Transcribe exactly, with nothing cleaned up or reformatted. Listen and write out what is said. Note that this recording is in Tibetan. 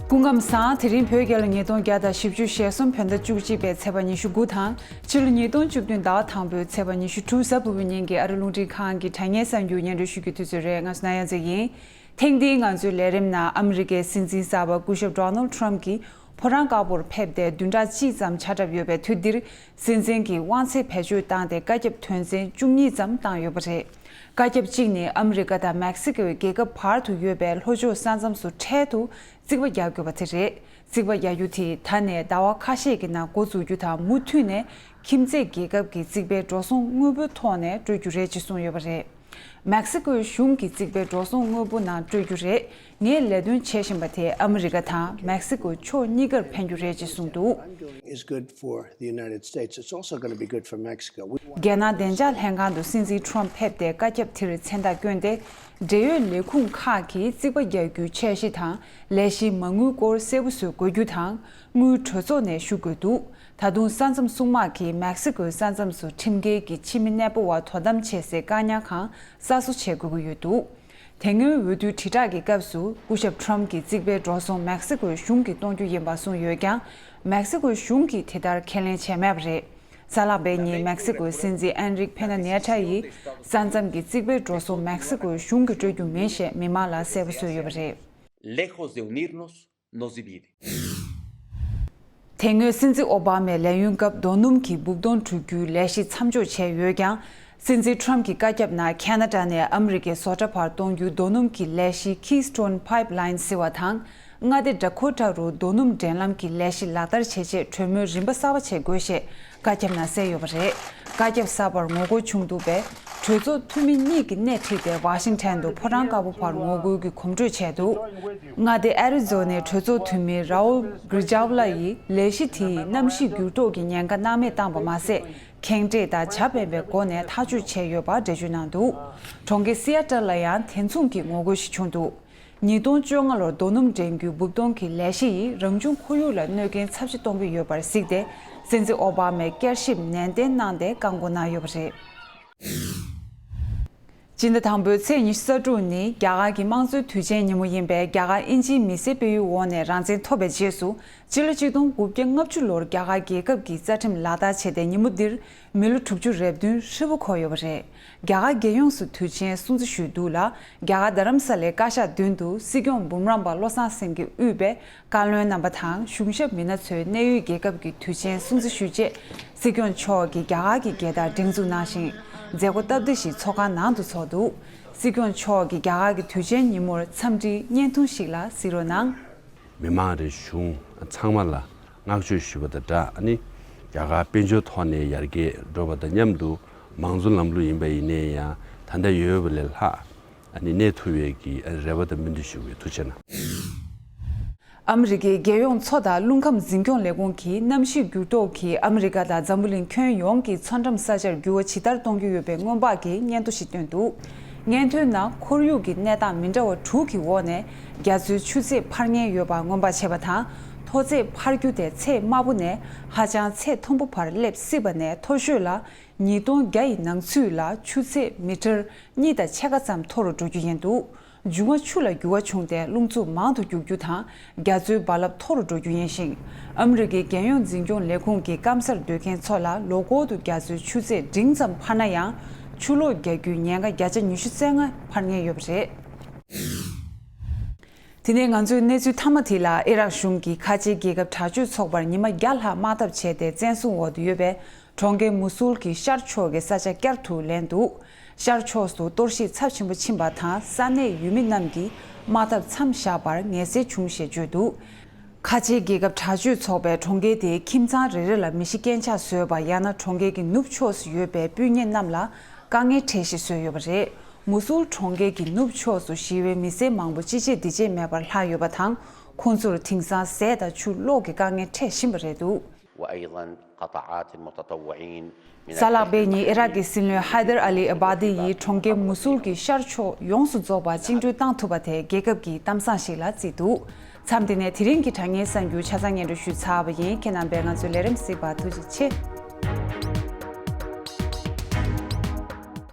སྐུ་ཁམས་བཟང་། དེ་རིང་བོད་རྒྱལ་ལོ་ཉིས་སྟོང་བརྒྱ་དང་བཞི་བཅུ་ཞེ་གསུམ་བོད་ཟླ་བཅུ་གཅིག་པའི་ཚེས་པ་ཉི་ཤུ་དགུ་དང་། ཕྱི་ལོ་ཉིས་སྟོང་བཅུ་བདུན་ཟླ་བ་དང་པོའི་ཚེས་པ་ཉི་ཤུ་དྲུག་གཟའ་ཕུར་བུའི་ཉིན་གྱི་ཨ་རི་རླུང་འཕྲིན་ཁང་གི་དྲ་བརྙན་གསར་འགྱུར་སྙན་སྒྲོན་ཞུ་རྒྱུའི་དུས་ཚོད་རེད། ང་ཚོ་ན་ཡ་ཛེ་ཡིན། ཐེངས་འདིའི་ང་ཚོའི་ལས་རིམ་ནང་ཨ་མི་རི་ཀའི་སྲིད་འཛིན་གསར་པ་སྐུ་ཞབས་Donald Trump་གྱིས་ཕོ་བྲང་དཀར་པོར་ཕེབས་ཏེ་བདུན་ཕྲག་གཅིག་ཙམ་ཆ་གྲབས་ཡོད་པའི་དུས་འདིར། སྲིད་འཛིན་གྱིས་དབང་ཚད་བེད་སྤྱོད་བཏང་སྟེ་བཀའ་ཁྱབ་དོན་ཚན་བཅུ་གཉིས་ཙམ་བཏང་ཡོད་པ་རེད། བཀའ་ཁྱབ་གཅིག་ནི་ཨ་མི་རི་ཀ་དང་མེག་སི་ཀོའི་རྒྱལ་ཁབ་བར་དུ་ཡོད་པའི་ལྷོ་ཕྱོགས་ས་མཚམས་སུ་འཕྲལ་དུ་རྩིག་པ་རྒྱག་དགོས་པ་དེ་རེད། རྩིག་པ་རྒྱག་རྒྱུ་དེ་ད་ནས་ཟླ་བ་ཁ་ཤས་ཀྱི་ནང་འགོ་འཛུགས་རྒྱུ་དང་། མུ་མཐུད་ནས་ཁྱིམ་མཚེས་རྒྱལ་ཁབ་ཀྱི་རྩིག་པའི་འགྲོ་སོང་དངོས་པོའི་ཐོག་ནས་སྤྲོད་རྒྱུ་རེད་ཅེས་གསུངས་ཡོད་པ་རེད། མེག་སི་ཀོའི་གཞུང་གི་རྩིག་པའི་འགྲོ་སོང་དངོས་པོ་ནང་སྤྲོད་རྒྱུ་རེད། ངས་ལས་དོན་བྱེད་བཞིན་པ་དེ་ཨ་མི་རི་ཀ་དང་མེག་སི་ཀོ་ཕྱོགས་གཉིས་ཀར་ཕན་རྒྱུ་རེད་ཅེས་གསུངས་འདུག། Is good for the United States. It's also going to be good for Mexico. We want རྒྱལ་ནང་བདེ་འཇགས་ལྷན་ཁང་དུ་སྲིད་འཛིན་ཁྲོམ་ཕེབས་ཏེ་བཀའ་ཁྱབ་དེར་མཚན་རྟགས་བསྐྱོན་ཏེ། འབྲེལ་ཡོད་ལས་ཁུངས་ཁག་གིས་རྩིག་པ་རྒྱག་རྒྱུའི་འཆར་གཞི་དང་ལས་གཞིའི་མ་དངུལ་སྐོར་གསལ་པོ་བཟོ་དགོས་རྒྱུ་དང་། དངུལ་གྲོས་ཚོགས་ནས་ཞུ་དགོས་འདུག། ད་དུང་ས་མཚམས་སྲུང་དམག་གིས་མེག་སི་ཀོའི་ས་མཚམས་སུ་ཁྲིམས་འགལ་གྱི་ཕྱི་མི་གནས་སྤོ་བ་དོ་དམ་བྱེད་སའི་བཀག་ཉར་ཁང་གསར་བཟོ་བྱེད་དགོས་ཀྱི་ཡོད་འདུག། དེ་སྔོན་འོས་བསྡུའི་དྲིལ་བསྒྲགས་ཀྱི་སྐབས་སུ་སྐུ་ཞབས་ཁྲོམ་གྱིས་རྩིག་པའི་འགྲོ་སོང་མེག་སི་ཀོའི་གཞུང་གིས་གཏོང་རྒྱུ་ཡིན་པ་གསུངས་ཡོད་ཀྱང་། མེག་སི་ཀོའི་གཞུང་གིས་དེ་ལྟར་ཁས་ལེན་བྱས་མེད་པ་རེད། གཟའ་ལྷག་པའི་ཉིན་མེག་སི་ཀོའི་སྲིད་འཛིན་ཨན་རིག་ཕེ་ན་ནེ་ཊ་ཡིས་ས་མཚམས་ཀྱི་རྩིག་པའི་འགྲོ་སོང་མེག་སི་ཀོའི་གཞུང་གིས་སྤྲོད་རྒྱུ་མིན་ཞེས་མི་མང་ལ་གསལ་པོ་བཟོས་ཡོད་པ་རེད། Lejos de unirnos, nos divide. དེ་སྔོན་སྲིད་འཛིན་ཨོ་བྷ་མས་ལས་ཡུན་སྐབས་རྡོ་སྣུམ་གྱི་སྦུག་དོང་བསྒྲིག་རྒྱུའི་ལས་གཞི་མཚམས་འཇོག་བྱས་ཡོད་ཀྱང་། སྲིད་འཛིན་ཁྲོམ་གྱི་བཀའ་ཁྱབ་ནང་ཁེ་ན་ཌ་ནས་ཨ་མི་རི་ཀའི་བཟོ་གྲྭ་བར་གཏོང་རྒྱུའི་རྡོ་སྣུམ་གྱི་ལས་གཞི་Keystone Pipeline་ཟེར་བ་དང་། མངའ་སྡེ་ཌ་ཁོ་ཊ་རུ་རྡོ་སྣུམ་འདྲེན་ལམ་གྱི་ལས་གཞི་ལག་བསྟར་བྱེད་ཆེད་གྲོས་མོལ་རིམ་པ་གསར་པ་བྱེད་དགོས་ཞེས་བཀའ་ཁྱབ་ནང་གསལ་ཡོད་པ་རེད། བཀའ་ཁྱབ་གསར་པར་ངོ་རྒོལ་བྱུང་འདུག་པས། གྲོས་ཚོགས་འཐུས་མི་གཉིས་ཀྱིས་སྣེ་ཁྲིད་དེ་ཝ་ཤིང་ཊོན་དུ་ཕོ་བྲང་དཀར་པོ་བར་ངོ་རྒོལ་གྱི་གོམ་བགྲོད་བྱས་འདུག། མངའ་སྡེ་ཨེ་རི་ཛོ་ནའི་གྲོས་ཚོགས་འཐུས་མི་རའུལ་གྷི་རི་ཇཱ་ཝ་ལ་ཡིས་ལས་གཞི་དེ་ཡིས་གནམ་གཤིས་འགྱུར་ལྡོག་གི་ཉེན་ཁ་སྣང་མེད་བཏང་པ་མ་ཟད། ཁེངས་དྲེགས་དང་བྱ་སྤེན་པའི་སྒོ་ནས་ཐག་གཅོད་བྱས་ཡོད་པ་འགྲེལ་བརྗོད་གནང་འདུག། གྲོང་ཁྱེར་སི་ཨེ་ཊལ་ལ་ཡང་དེ་མཚུངས་ཀྱི་ངོ་རྒོལ་ཞིག་བྱུང་འདུག། ཉིས་སྟོང་བཅོ་ལྔ་ལོར་རྡོ་སྣུམ་འདྲེན་རྒྱུའི་སྦུག་དོང་གི་ལས་གཞི་ཡིས་རང་བྱུང་ཁོར་ཡུག་ལ་གནོད་རྐྱེན་ཚབས་ཆེ་གཏོང་གི་ཡོད་པར་གཟིགས་ཏེ། སྲིད་འཛིན་ཨོ་བྷ་མས་བསྐྱར་ཞིབ་ནན་ཏན་གནང་སྟེ་བཀག་འགོག་གནང་ཡོད་པ་རེད། སྤྱི་ཟླ་དང་པོའི་ཚེས་ཉི་ཤུ་རྩ་དྲུག་ནི་རྒྱ་གར་གྱི་དམངས་གཙོའི་དུས་ཆེན་ཉིན་མོ་ཡིན་པས། རྒྱ་གར་དབྱིན་ཇིའི་མི་སེར་སྤེལ་ཡུལ་འོག་ནས་རང་བཙན་ཐོབ་པའི་རྗེས་སུ། སྤྱི་ལོ་ཆིག་སྟོང་དགུ་བརྒྱ་ལྔ་བཅུ་ལོར་རྒྱ་གར་རྒྱལ་ཁབ་ཀྱི་རྩ་ཁྲིམས་ལག་བསྟར་བྱས་ཏེ། ཉིན་མོ་འདིར་མི་ལོ་དྲུག་ཅུ་རེ་བདུན་ཧྲིལ་པོ་འཁོར་ཡོད་པ་རེད། རྒྱ་གར་རྒྱལ་ཡོངས་སུ་དུས་ཆེན་སྲུང་བརྩི་ཞུས་འདུག་ལ། རྒྱ་གར་རྡ་རམ་ས་ལའི་བཀའ་ཤག་མདུན་དུ་སྲིད་སྐྱོང་འབུམ་རམས་པ་བློ་བཟང་སེང་གེ་དབུས་པའི་བཀའ་བློན་རྣམ་པ་དང་གཞུང་ཞབས་མི་སྣ་ཚོས་གནད་ཡོད་རྒྱལ་ཁབ་ཀྱི་དུས་ཆེན་སྲུང་བརྩི་ཞུས་རྗེས། སྲིད་སྐྱོང་མཆོག་གིས་རྒྱ་གར་གྱི་རྒྱལ་དར་སྒྲེང་འཛུགས་གནང་ཞིང་། མཛད་སྒོ་སྟབས་བདེ་ཞིག་ཚོགས་ཁང་ནང་དུ་ཚོགས་འདུག། སྲིད་སྐྱོང་མཆོག་གིས་རྒྱ་གར་གྱི་དུས་ཆེན་ཉིན་མོར་འཚམས་འདྲིའི་བརྙན་ཐུང་ཞིག་ལ་གཟིགས་རོགས་གནང་། མི་མང་རེ་གཞུང་ཚང་མ་ལ་བསྔགས་བརྗོད་ཞུ་བ་དང་སྦྲགས། ཨ་ནི་རྒྱ་གར་དཔལ་འབྱོར་ཐོག་ནས་ཡར་རྒྱས་འགྲོ་བ་དང་མཉམ་དུ། མང་གཙོ་ལམ་ལུགས་ཡིན་པ་ཡིན་ནའི་ཡང་ད་ལྟ་ཡོད་པ་ལས་ལྷག་ཨ་ནི་གནས་ཐུབ་ཡས་ཀྱི་རེ་བ་དང་སྨོན་འདུན་ཞུ་གི་ཡོད། ཐུགས་རྗེ་གནང་། ཨ་མི་རི་ཀའི་རྒྱལ་ཡོངས་མཚོ་དང་རླུང་ཁམས་འཛིན་སྐྱོང་ལས་ཁུངས་ཀྱིས་གནམ་གཤིས་འགྱུར་ལྡོག་གིས་ཨ་མི་རི་ཀ་དང་འཛམ་བུ་གླིང་ཁྱོན་ཡོངས་ཀྱི་མཚོ་འགྲམ་ས་ཆར་འགྱུར་བ་ཇི་ལྟར་གཏོང་རྒྱུ་ཡོད་པའི་སྔོན་དཔག་གི་སྙན་ཐོ་ཞིག་བཏོན་འདུག། སྙན་ཐོའི་ནང་ཁོར་ཡུག་གི་གནས་སྟངས་མི་འདྲ་བ་དྲུག་གི་འོག་ནས་རྒྱ་མཚོའི་ཆུ་ཚད་འཕར་ཉེན་ཡོད་པ་སྔོན་དཔག་བྱས་པ་དང་། མཐོ་ཚད་འཕར་རྒྱུ་དེ་ཚད་དམའ་པོ་ནས་ཧ་ཅང་ཚད་མཐོན་པོ་བར་སླེབས་སྲིད་པ་ནས། མཐོ་ཤོས་ལ་ཉིས་སྟོང་བརྒྱ་ཡི་ནང་ཚུད་ལ་ཆུ་ཚད་མི་ཊར་གཉིས་དང་ཕྱེད་ཀ་ཙམ་མཐོ་རུ་འགྲོ་རྒྱུ་ཡིན་འདུག། འབྱུང་བ་ཆུ་ལ་འགྱུར་བ་བྱུང་སྟེ་རླུང་འཚུབ་མང་དུ་རྒྱུག་རྒྱུ་དང་། རྒྱ་མཚོའི་རྦ་རླབས་མཐོ་རུ་འགྲོ་རྒྱུ་ཡིན་ཞིང་། ཨ་མི་རི་ཀའི་རྒྱལ་ཡོངས་འཛིན་སྐྱོང་ལས་ཁུངས་ཀྱིས་སྐམ་སར་སྡོད་མཁན་ཚོ་ལ་ལོ་འཁོར་དུ་རྒྱ་མཚོའི་ཆུ་ཚད་འབྲིང་ཙམ་འཕར་ན་ཡང་། ཆུ་ལོག་རྒྱག་རྒྱུའི་ཉེན་ཁ་བརྒྱ་ཆ་ཉི་ཤུ་རྩ་ལྔ་འཕར་ཉེན་ཡོད་པ་རེད། དེ་ནས་ང་ཚོའི་གནས་ཚུལ་མཐའ་མ་དེ་ལ། ཨི་རག་གཞུང་གིས་ཁ་ཆེའི་རྒྱལ་ཁབ་དྲག་སྤྱོད་ཚོགས་པར་ཉི་མ་བརྒྱ་ལྷག་དམག་འཐབ་བྱས་ཏེ། བཙན་བཟུང་འོག་ཏུ་ཡོད་པའི་གྲོང་ཁྱེར་མུ་སུལ་གྱི་ཤར་ཕྱོགས་ཀྱི་ས་ཆ་བསྐྱར་དུ་ལེན་འདུག། ཤར་ཕྱོགས་སུ་གཏོར་བཤིག་ཚབས་ཆེན་པོ་ཕྱིན་པ་དང་། ས་གནས་ཡུལ་མི་རྣམས་ཀྱིས་དམག་འཐབ་མཚམས་བཞག་པར་ངལ་སེལ་བྱུང་ཞེས་བརྗོད་འདུག། ཁ་ཆེའི་རྒྱལ་ཁབ་དྲག་སྤྱོད་ཚོགས་པས་གྲོང་ཁྱེར་དེའི་ཁྱིམ་ཚང་རེ་རེ་ལ་མི་ཤི་རྐྱེན་ཆག་བཟོས་པ། ཡང་ན་གྲོང་ཁྱེར་གྱི་ནུབ་ཕྱོགས་སུ་ཡོད་པའི་སྤུན་ཉེ་རྣམས་ལ་དཀའ་ངལ་འཕྲད་གཞི་བཟོས་ཡོད་པ་རེད། མུ་སུལ་གྲོང་ཁྱེར་གྱི་ནུབ་ཕྱོགས་སུ་ཞི་བའི་མི་སེར་མང་པོ་ཅི་བྱེད་འདི་བྱེད་མེད་པར་ལྷག་ཡོད་པ་དང་། ཁོང་ཚོར་དེང་སང་ཟས་དང་ཆུ་གློག་གི་དཀའ་ངལ་འཕྲད་བཞིན་པ་རེད་འདུག། وأيضًا قطعات المتطوعين من གཟའ་ལྷག་པའི་ཉིན་ཨི་རག་གི་སྲིད་བློན་ཧའི་དར་ཨ་ལི་ཨ་བྷ་དི་ཡིས་གྲོང་ཁྱེར་མུ་སུལ་གྱི་ཤར་ཕྱོགས་ཡོངས་སུ་རྫོགས་པ་བཅིངས་འགྲོལ་བཏང་ཐུབ་པ་དེ་རྒྱལ་ཁབ་ཀྱི་གཏམ་བཟང་ཞིག་ལ་བརྩིས་འདུག། མཚམས་འདི་ནས་དེ་རིང་གི་དྲ་བརྙན་གསར་འགྱུར་ཆ་ཚང་སྙན་སྒྲོན་ཞུས་ཚར་བ་ཡིན། ཁྱེད་རྣམ་པས་ང་ཚོའི་ལས་རིམ་གཟིགས་པར་ཐུགས་རྗེ་ཆེ།